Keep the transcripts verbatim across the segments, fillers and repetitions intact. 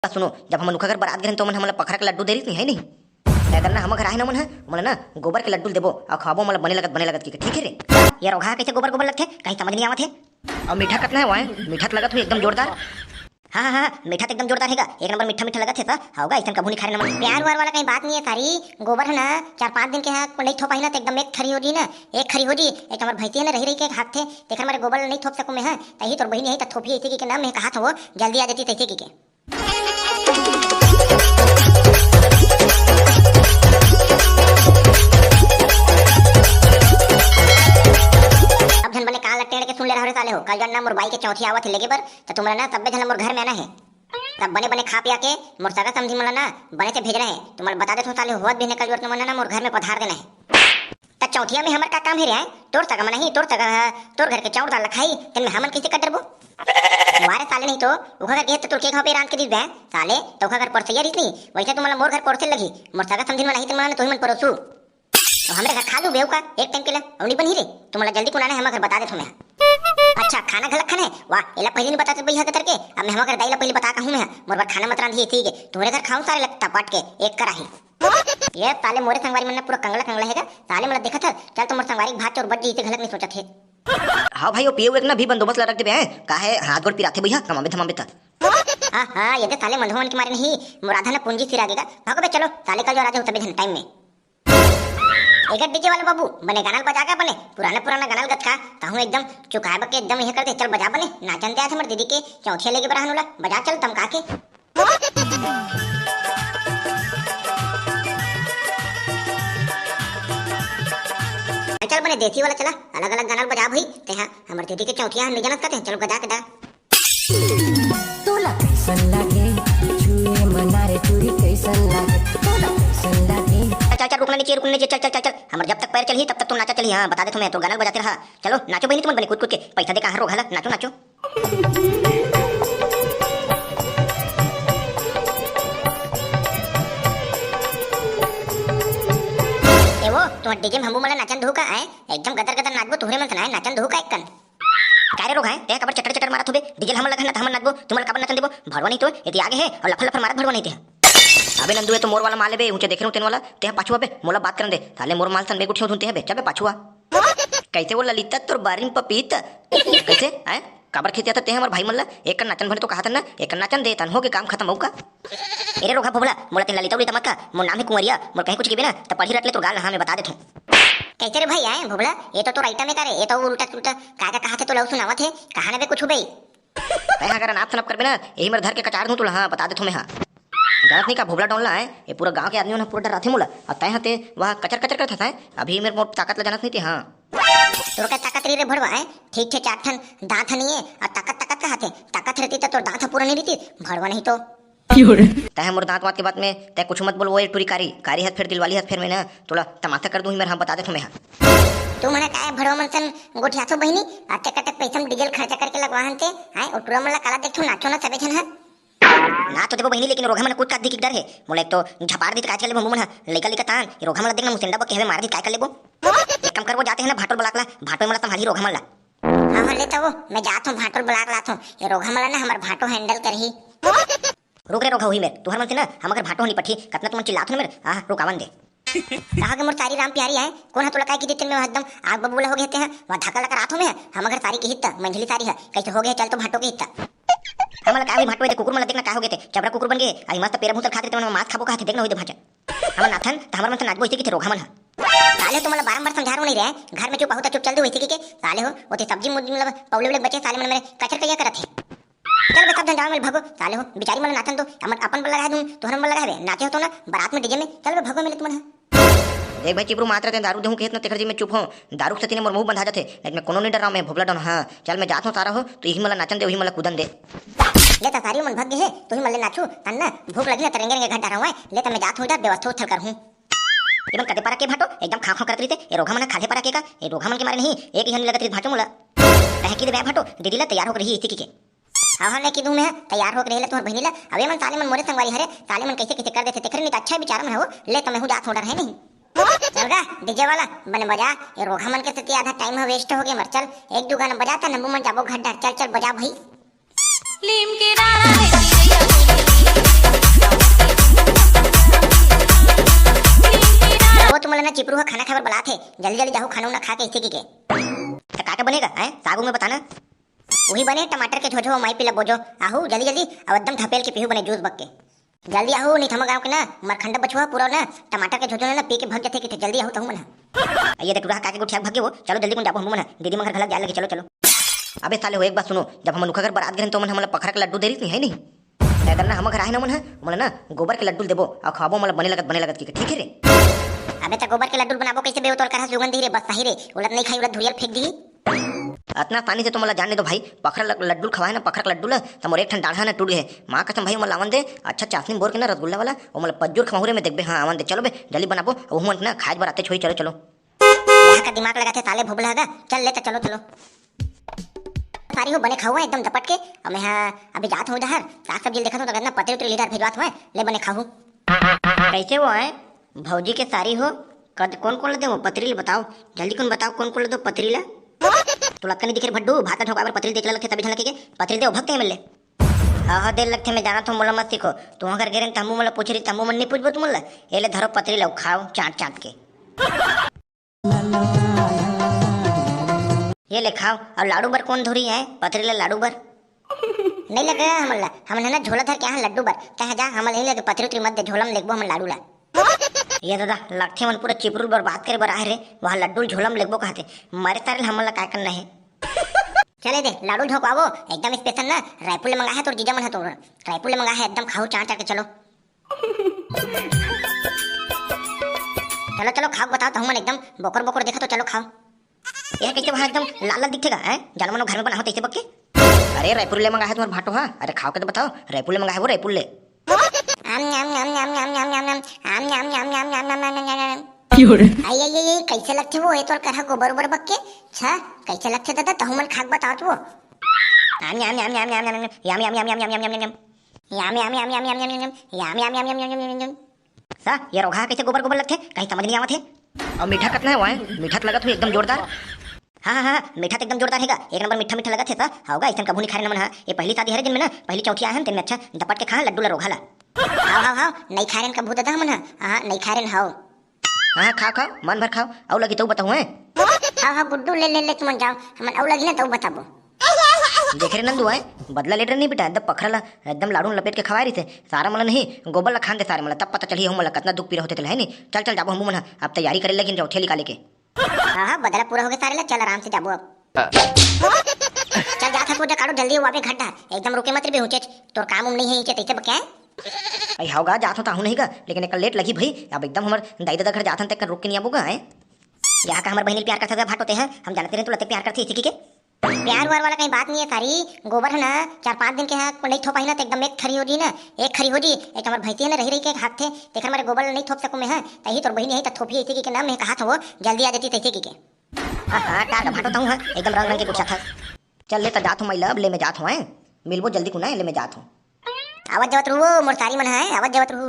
सुनो, जब हमन ओखर घर बरात गे रहेन, त ओमन हमन ला पखरा के लड्डू दे रिहिस नहीं, है नहीं? अगर ना हमर घर आए ना ओमन ह, ओमन ला ना गोबर के लड्डू ल देबो, अउ खवाबो ओमन ला बने लगत, बने लगत कहिके, ठीक हे रे? ये रोगहा कइसे गोबर गोबर लगथे, कहीं समझ नहीं आवत हे। अउ मीठा कतना हे वो, मीठा त लगत होही एकदम जोरदार। हाँ, हाँ, हाँ, मीठा त एकदम जोरदार हे गा, एक नंबर मीठा मीठा लगत हे। त हव गा, अइसन कभू नहीं खाए रहेन हमन। प्यार व्यार वाला कहीं बात नहीं हे सारी। गोबर हे ना, चार पाँच दिन के हे, नहीं थोपाही ना, त एकदम एक खरी हो जी ना, एक खरी हो जी। एक हमर भैंसी हे ना, रहि रहि के हागथे, तेखर मारे गोबर नहीं थोप सकूं मैं, हाँ। तही तोर बहिनी हे, त थोपही अइसे कहिके ना, मैं कहात हवं, जल्दी आ जाती तइसे कहिके। अब झन बने कान ला टेढ़ के सुन ले रहो रे साले हो, कल जो ना मोर बाई के चौथी आवत हे लेगे बर, त तुमन ला ना सब्बे झन ला मोर घर में आना हे। तब बने बने खा पिया के मोर सगा समधी मन ला ना बने से भेजना हे। तुमन ला बता देथों साले हो, होवत बिहने कल जो तुमन ला ना मोर घर में पधार देना हे। त चौथिया में हमर का काम हे रे, हैं? तोर सगा मन आही, तोर सगा ह, तोर घर के चाउर दाल ला खाही, तेन में हमन कइसे कट डरबो? वारे साले, नहीं तो ओखर घर गे त तोर के घाव पे रांध के दिस बे, साले, त ओखर घर परसइया रिहिस नहीं, वइसे तुमन ला मोर घर परसे लगही, मोर सगा समधी मन आही, तेन मन ला तोही मन परोसू। अब हमरे घर खा लू बेऊ का, एक टाइम के ला, अउ नहीं बनही रे, तुमन ला जल्दी कुन आना हे, हमर घर बता देथों मैं। अच्छा, खाना घलक खाना हे, वाह, एला पहिली नहीं बताते भैया के तरके, अब मैं हमर घर दाई ला पहिली बता कहूं मैं, मोर बर खाना मत रांधी, ठीक हे, तुम्हरे घर खाऊं सारे ला टपट के, एक कराही। ये साले मोरे संगवारी मन ना पूरा कंगला कंगला हे गा। साले मन ला देखत हस, चल तो मोर संगवारी के भात चाउर बच जही, इसे घलक नहीं सोचत हे। हाँ भाई, वो पिए हुए के ना भी बंदोबस्त ला रख देबे, हैं? काहे हाथ गोड़ पिराथे भैया, कमाबे धमाबे त। हाँ, हाँ, ये दे साले मंदहो मन के मारे नहीं, मोर आधा ना पूंजी सिरा गे गा। भागो बे, चलो, साले कल जो आ जाहू तबे झन टाइम में। एकर डीजे वाला बाबू, बने गाना ल बजा गा बने, पुराना पुराना गाना ल गतका, कहूँ एकदम चुकाए बके एकदम ये कर दे, चल बजा बने, नाचन दे आज हमर दीदी के चौथिया लेगे बर आहन ओला, बजा चल दमका के। चल बने देसी वाला चला, अलग अलग गाना बजा भाई। तेहा हमर दीदी के चौथिया हन, नहीं जानत का तेहा, चलो गदा गदा। तोला कैसन लागे, छुए मना रे चूड़ी कैसन लागे, तोला कैसन लागे। चल चल, रुकना नहीं चाहिए, रुकना नहीं चाहिए, चल चल चल चल, हमर जब तक पैर चलही तब तक तो नाचा चलही। हाँ, बता देथों मैं, तो गाना बजाते रहा। चलो नाचो बहिनी तुमन बने कूद कूद के, पैसा दे कहाँ रोगहा ला, नाचो नाचो। ए वो, तुम्हर डीजे में हमू मन ला नाचन दहू का, आय? एकदम गदर गदर नाचबो, तुहरे मन से ना, नाचन दहू का एक कन? का रे रोगहा, तें काबर चटर चटर मारत होबे? डीजे ल हमन ला घन ना त हमन नाचबो, तुमन ला काबर नाचन देबो? भड़वा नहीं तो, एती आगे हे, अउ लफर लफर मारत भड़वा नहीं ते। अबे नंदू, ये तो मोर वाला माल हे बे, ऊंचे देखे रहूं तेन वाला, तें पाछू आ बे, मोला बात करन दे, साले मोर माल सन बे गुठिया धुनते हे बे, चल बे पाछू आ। कैसे वो ललिता तोर बारिम पपीता? कैसे? हैं? काबर खिसियाथस तें हमर भाई मन ला? एक कन नाचन भर तो कहाथन ना, एक कन नाचन दे, तन होगे काम खतम, अउ का? ए रे रोगहा भोभला, मोला तें ललिता उलिता मत कह, मोर नाम हे कुंवरिया, मोर कहीं कुछ कहिबे ना, त पढ़ी रट ले तोर गाल ला, हाँ, मैं बता देथों। कैसे रे भाई, आय भोभला, ये तो तोर आइटम हे का रे, ये तो उल्टा सुल्टा का का कहाथे तोला अउ सुनावत हे, कहा ना बे कुछ बे। तैं हा अगर अनाप शनाप करबे ना, यही मेर धर के कचार दूं तोला, हाँ, बता देथों मैं, हाँ। जानत नहीं का भोभला डॉन ला, आय, ये पूरा गांव के आदमी मन ह पूरा डराथे मोला। अउ तैं ह ते वह कचर कचर करत हस, आय, अभी मेर मोर ताकत ला जानत नहीं ते, हाँ। तोर का ताकत रही रे भड़वा, आय, ठीक ठीक चार ठन दांत ह नहीं हे, अउ ताकत ताकत कहाथे, ताकत रहती त तोर दांत ह पूरा नहीं रहती, भड़वा नहीं तो। तैं ह मोर दांत वात के बात में, तैं कुछ मत बोल, वो ये टूरी कारी, कारी हस फेर दिलवाली हस फेर मैं ना, तोला तमाशा कर दूं ही मेर, हाँ, बता देथों मैं, हाँ। तू मना काय भड़वा मन सन गोठियाथो बहिनी, अटक अटक पैसा में डीजल खर्चा करके लगवा हन ते, आय, ओ टूरा मन ला काला देखथो, नाचो ना सबे झन ह। ना तो देबो बहिनी, लेकिन रोगहा मन कुछ का दिख डर हे। मोला एक तो झपार दी त काज कर लेबो, मुंह मन ह लइका लइका तान, ये रोगहा मन ला देखना मुसेंडा बके हवे मार दी त काय कर लेबो। एक काम करबो, जाते हैं ना भाटो ल बलाक ला, भाटो में मला संभाली रोगहा मन ला। हाँ, हाँ, ले तो वो, मैं जात हूँ भाटो ल बलाक लात हूँ, ये रोगहा मन ला ना हमर भाटो हैंडल करही। रुक रे रोगहा, उही मेर, तुहर मन से ना हमर घर भाटो ह निपटही, कतना तुमन चिल्लात हो ना मेर, आह, रुकावन दे। कहा के मोर सारी राम प्यारी आय, कोन ह तोला काय की देते में एकदम आग बबूला हो गए ते हैं, वहाँ धक्का लगा रात हो में, हमर घर सारी की हित, मंझली सारी है, कैसे हो गए चल तो भाटो की हित। हमला काय हुई भाटो दे, कुकुर मन ला देखना काय हो गए थे, चबरा कुकुर बन गए, आई मस्त पेरा भूसा खाते ते मन मांस खाबो कहा थे, देखना हुई दे भांचा। हमर नाथन, त हमर मन से नाचबो इसे की थे रोगहा मन ह। साले तुमन ला बारंबार समझा रहो नहीं रे, घर में चुप आहू त चुप चल दे वैसे की के, साले हो, वो ते सब्जी मुर्गी मतलब पौले उले बचे साले मन मेरे कचर कहिया करत है। चल बे, सब झन जाओ, मिल भगो, साले हो, बिचारी मन नाचन दो, हमन अपन बर लगा दूं, तोहर मन लगा बे, नाचे हो तो ना, बारात में डीजे में, चल बे, भगो मिले तुमन ह। देख भाई चिपरू, मात्र ते दारू देहूं कहित ना, तेकर जी में चुप हो, दारू के सेती ने मोर मुंह बंधा जाथे, नहीं मैं कोनो नहीं डराव, मैं भोभला डन, हाँ, चल मैं जात हूं सारा हो, तो यही मला नाचन दे, वही मला कूदन दे। ले त सारी मन भग गे हे, तू ही मन ले नाचू, तन ना, भूख लगी ना, त रेंगे रेंगे घर डराव, ले त मैं जात हूं, इधर व्यवस्था उथल कर हूं। ये मन कदे पारा के भाटो, एकदम खां खां करत रहिते, ये रोगहा मन खाल्हे पारा के का, ये रोगहा मन के मारे नहीं, एक ही हन लगत रहित भाटो मोला। तहे की दे बे भाटो, दीदी ला तैयार होकर रही इसी की के। हाँ, हाँ, ले की दूं मैं, तैयार होके रहे ला तुम्हार बहिनी ला। अबे मन साले मन मोरे संगवारी हरे, साले मन कैसे कैसे कर देते, तेखरे नहीं तो अच्छा बिचारा मन हो, ले तो मैं हूँ जात हूँ, डर है नहीं। चल गा, डीजे वाला, बने बजा, ये रोगहा मन के सेती आधा टाइम ह वेस्ट हो गया मर। चल, एक दो गाना बजा, त नंबू मन जाबो घर डर। चल, चल, बजा भाई। लीम के डारा में चिरैया बोले। खाना खाए बर बलात हे, जल्दी जल्दी जाहू, खाना उना खा के इसे की के। त का का बनेगा, हैं? साग उग में बताना। वही बने टमाटर के झोझो, माई पीला बोजो। आहू जल्दी जल्दी, अब एकदम धपेल के पीहू बने जूस बक के। जल्दी आहू, नहीं थमा गाँव के ना मरखंडा बछुआ पूरा ना टमाटर के झोझो ना पी के भग जाथे किथे। जल्दी आहू तहू मन ह। ये देख टुरा का के गोठिया भगे वो। चलो जल्दी कुन जाबो हमू मन ह। दीदी मन घर घलक जाए लगे, चलो चलो। अबे साले हो, एक बात सुनो, जब हमन उखा घर बरात गए तो मन हमन ला पखरा के लड्डू दे रही थी, है नहीं? अगर ना हम घर आए ना मन है, मन ना गोबर के लड्डू देबो और खाबो, मन बने लगत, बने लगत की, ठीक है रे? अबे त गोबर के लड्डू बनाबो कैसे बे? वो तोर करा सुगंधी रे, बस सही रे, उलत नहीं खाई, उलत धुरियल फेंक दी। अतना आसानी से तो मोला जान नहीं दो भाई, पखरा ल-, लड्डू खवाए ना, पखरा के लड्डू ला, त मोर एक ठन डाढ़ा ना टूट गए। माँ कसम भाई, मोला लावन दे, अच्छा चाशनी बोर के ना रसगुल्ला वाला, वो मोला पज्जूर खवाहू रे, मैं देखबे, हाँ आवन दे, चलो बे, जल्दी बनाबो, वो मन ना खाए बर आते छोई, चलो चलो। यहाँ का दिमाग लगाथे साले भोबला हगा। चल ले त चलो, चलो। सारी हो बने खाऊ एकदम दपट के। अब मैं हाँ अभी जात हूँ उधर, साग सब्जी देखत हूँ तो कहना पतरी उतरी लीडर भेजवात हुए, ले बने खाहू। कैसे वो है भौजी के सारी हो? कद कौन कौन ले दे वो पतरी ले बताओ, जल्दी कौन बताओ कौन कौन ले दो पतरी ला। तो लक्का नहीं दिखे रे भड्डू, भात ला झोंका बर पतरी देख लगथे तभी झलके के पतरी दे वो भक्ते मिल ले। हाँ हाँ, देर लगथे, मैं जानत हूँ, मोला मत सीखो। तुहाँ घर गेरेन तम्बू मोला पूछ रही, तम्बू मन नहीं पूछबो तुमन ला। ये ले धरो पतरी ला, खाओ चाट चाट के। ये ले खाओ। और लाडू बर कौन धुरी है? पतरी ला लाडू बर। नहीं लगे हमन ला, हमन है ना झोला धर के यहाँ लड्डू बर। चाहे जा, हमन नहीं लगे पतरी उतरी मत दे, झोला में लेगबो हमन लाडू ला। ये दादा, लगथे मन पूरा चिपरू बर बात करे बर आए रे, वहाँ लड्डू ल झोला में लेगबो कहते। मारे तारे ल हमन ला काय करना है? चले दे, लाडू झोंकवाबो, एकदम स्पेशल ना, रायपुर ले मंगा है तोर जीजा मन है, तोर रायपुर ले मंगा है, एकदम खाओ चाट चाट के, चलो। चलो चलो खाओ, बताओ तो हमन एकदम बोकर बोकर देखा तो, चलो खाओ। ये कैसे वहाँ एकदम लाल लाल दिखेगा, हैं? जाल मनो घर में बना हो तैसे बक्के। अरे रायपुर ले मंगा है तुम्हारे भाटो, हाँ? अरे खाओ के तो बताओ, रायपुर ले मंगा है वो, रायपुर ले। आम, आम, आम, आम, आम, आम, आम, आम। आम, आम, आम, आम, आम, आम, आम, आम, आम, आम। क्यों रे? आई, आई, आई, आई, कैसे लगथे वो? ये तोर करा गोबर उबर बक्के? छा, कैसे लगथे दादा? तहु मन खा के बताओ तो। आम, आम, आम, आम, आम, आम, आम, आम, आम, आम, आम, आम, आम, आम। याम, याम, याम, याम, याम, याम, याम, याम। याम, याम, याम, याम, याम, याम, याम, याम, याम, याम। सा, ये रोगहा कैसे गोबर गोबर लगथे? कहीं समझ नहीं आवत हे। और मीठा कतना है वहाँ? मीठा तो लगत हुई एकदम जोरदार। हाँ, हाँ, हाँ, मीठा तो एकदम जोरदार हेगा। एक नंबर मीठा मीठा लगत हे सा। हाव गा, अइसन कभू नहीं खाए रेन हमन हा। ये पहली शादी हरे दिन में ना, पहली चौथी आए हन, तेन में अच्छा दपट के खा लड्डू ला रोगहा ला। हाव, हाव, हाव, नहीं खाए रेन कभू दादा हमन हा। हाँ, नहीं खाए रेन हाव। हाँ, हाँ, खाओ, खाओ, मन भर खाओ। अउ लगी तो बताऊँ, हैं? हाव, हाव, गुड्डू, ले, ले, ले, तुमन जाओ। हमन अउ लगी ना तो बताबो। देख रे नंदू, आए बदला लेट रहे नहीं बेटा, एकदम पखरा ला एकदम लाडू में लपेट के खवाए रही थे। सारा मला नहीं, गोबर ला खान दे सारे मला, तब पता चलही हमला कतना दुख पीरा होते तेला, है नहीं? चल चल जाबो हमू मन ह, अब तैयारी करे लगिन जाओ थैली काले के। हाँ हाँ, बदला पूरा हो गया सारे ला, चल आराम से जाबो अब। चल जात ह पूजा काटो जल्दी, वो आपे घट डा एकदम रुके मत रे बेहुचेच, तोर काम उम नहीं है इचे तैसे बक्या है। अई हाव गा, जात हो ताहू नहीं गा, लेकिन एक लेट लगी भाई, अब एकदम हमर दाई ददा घर जात हन तेकर रुक के नहीं आबो गा, हैं? यहाँ का हमर बहिनी प्यार करता था भाटो ते हैं, हम जानते रहे तू लते प्यार करते इसी के। प्यार वार वाला कहीं बात नहीं है सारी। गोबर है ना, चार पाँच दिन के है, नहीं थो पाही ना तो एकदम एक खरी हो जी ना, एक खरी हो जी। एक हमर भैंसी है ना, रही रही के हाथ थे, तेकर मारे गोबर नहीं थोप सकूँ मैं है, तही तोर बहिनी है तो थोपी ऐसे की के नाम नहीं कहा था वो, जल्दी आ जाती तैसे की के। हाँ हाँ, टार का भाटो ताऊ है, एकदम रंग रंग के गुस्सा था। चल ले तो जात हूँ मैं, लब ले मैं जात हूँ, हैं? मिलबो जल्दी कुना है, ले मैं जात हूँ। आवत जावत रहू मोर सारी मन है, आवत जावत रहू।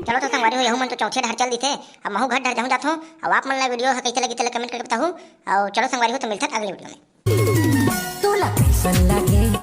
चलो तो संगवारी हो, यहू मन तो चौथे डहर चल दिथे। अब महू घर डहर जाहूँ जात हूँ। अब आप मन ला वीडियो ह कैसे लगी तेला कमेंट करके बताहू। और चलो संगवारी हो, तो मिलथन अगले वीडियो में। तोला कैसन लगे